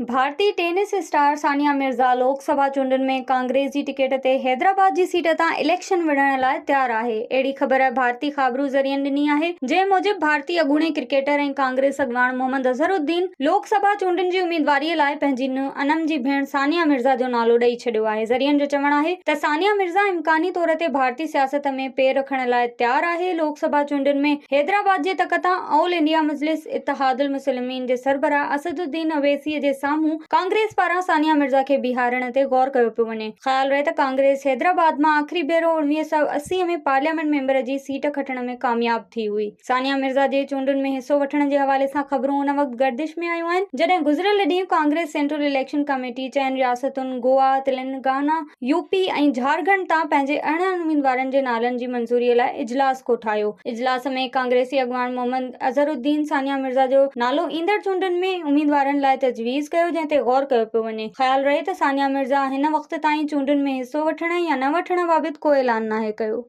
ڀارتي tense star ثانيه مرزا لوڪ سڀا چونڊن ۾ ڪانگريس جي ٽڪيٽ تي حيدرآباد جي سيٽ تان اليڪشن وڙهڻ لاء تيار آهي. اهڙي خبر ڀارتي خابرو ذريعن ڏني آهي، جنهن موجب ڀارتي اڳوڻي ڪرڪيٽر ۽ ڪانگريس اڳواڻ محمد اظهر الدين لوڪ سڀا چونڊن جي اميدواري لاء پنهنجي ننهن انم جي ڀيڻ ثانيه مرزا جو نالو ڏئي ڇڏيو آهي. ذريعن جو چوڻ آهي ته ثانيه مرزا امڪاني طور تي ڀارتي سياست ۾ پير رکڻ لاء تيار آهي. لوڪ سڀا چونڊن ۾ حيدرآباد جي تڪ تان آل انڊيا مجلس اتحاد المسلمين جي سربراهه اسد الدين اويسيء جي سامهون ڪانگريس پاران ثانيه مرزا کي بيهارڻ تي غور ڪيو پيو وڃي. خيال رهي ته ڪانگريس حيدرآباد مان آخري ڀيرو 1980 ۾ پارليامينٽ ميمبر جي سيٽ کٽڻ ۾ ڪامياب ٿي هئي. ثانيه مرزا جي چونڊن ۾ حصو وٺڻ جي حوالي سان خبرون ان وقت گردش ۾ آيون آهن جڏهن گذريل ڏينهن ڪانگريس سينٽرل اليڪشن ڪميٽي چئن رياستن گوا، تلنگانا، يو پي ۽ جهارکنڊ تان پنهنجي 18 اميدوارن جي نالن جي منظوري لاء اجلاس ڪوٺايو. اجلاس ۾ ڪانگريسي اڳواڻ محمد اظهر الدين ثانيه مرزا جو نالو ايندڙ چونڊن ۾ اميدوارن لاء تجويز ڪيو جنهن تي غور ڪيو پيو وڃي. خيال رهي ته ثانيه مرزا هن وقت تائين چونڊن ۾ حصو وٺڻ يا نه وٺڻ بابت ڪو اعلان ناهي ڪيو.